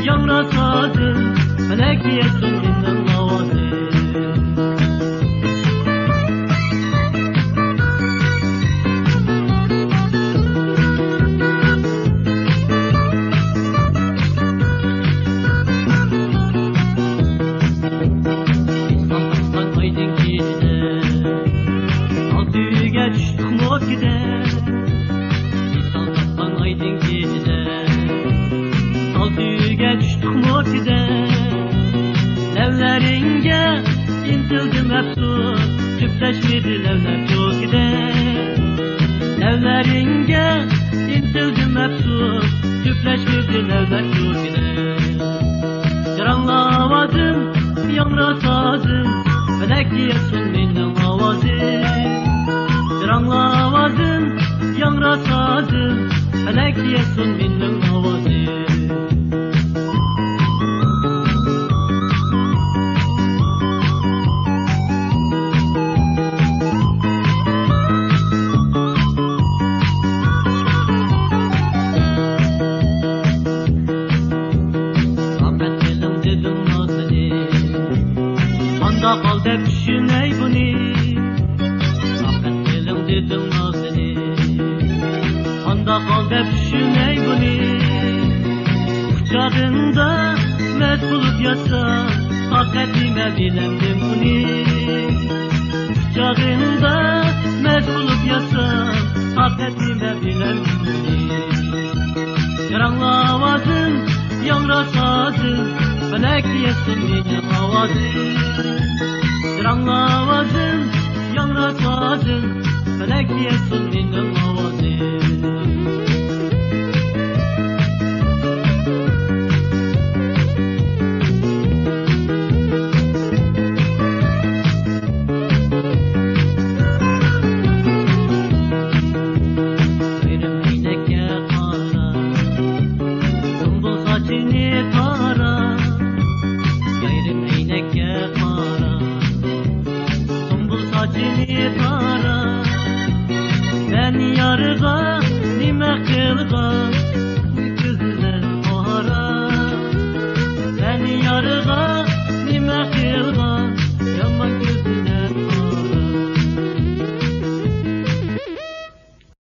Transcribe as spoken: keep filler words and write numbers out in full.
ياڭرا سازىم، پەلەك يەتسۇن مېنىڭ ئاۋازىم. ئايدىڭ كېچىدە، ئالتە ئۆيگە چۈشتۇق موكىدە. ۋىسال تاپقان ئايدىڭ كېچىدە، ئالتە ئۆيگە چۈشتۇق موكىدە. لەۋلىرىڭگە ئىنتىلدىم ئەپسۇس، تۈپلەشمىدى لەۋلەر چوكىدە. لەۋلىرىڭگە ئىنتىلدىم ئەپسۇس، تۈپلەشمىدى لەۋلەر چوكىدە. جاراڭلا ئاۋازىم، ياڭرا سازىم، پەلەك يەتسۇن مېنىڭ ئاۋازىم. جاراڭلا ئاۋازىم، ياڭرا سازىم، پەلەك يەتسۇن مېنىڭ ئاۋازىم. تاقەت قىلىڭ دېدىڭ نازلىنىپ، قانداق ھال دەپ چۈشىنەي بۇنى؟ تاقەت قىلىڭ دېدىڭ نازلىنىپ، قانداق ھال دەپ چۈشىنەي بۇنى؟ قۇچاغىڭدا مەست بولۇپ ياتسام، تاقەت نېمە بىلەمدىم ئۇنى؟ قۇچاغىڭدا مەست بولۇپ ياتسام، تاقەت نېمە بىلەمدىم ئۇنى؟ جاراڭلا ئاۋازىم، ياڭرا سازىم، پەلەك يەتسۇن مېنىڭ ئاۋازىم. جاراڭلا ئاۋازىم، ياڭرا سازىم، پەلەك يەتسۇن مېنىڭ ئاۋازىم. ئايرىم ئەينەككە قارا، سۇمبۇل ساچىنى تارا. ئايرىم ئەينەككە قارا، سۇمبۇل ساچىنى تارا. مەن يارغا نېمە قىلغان؟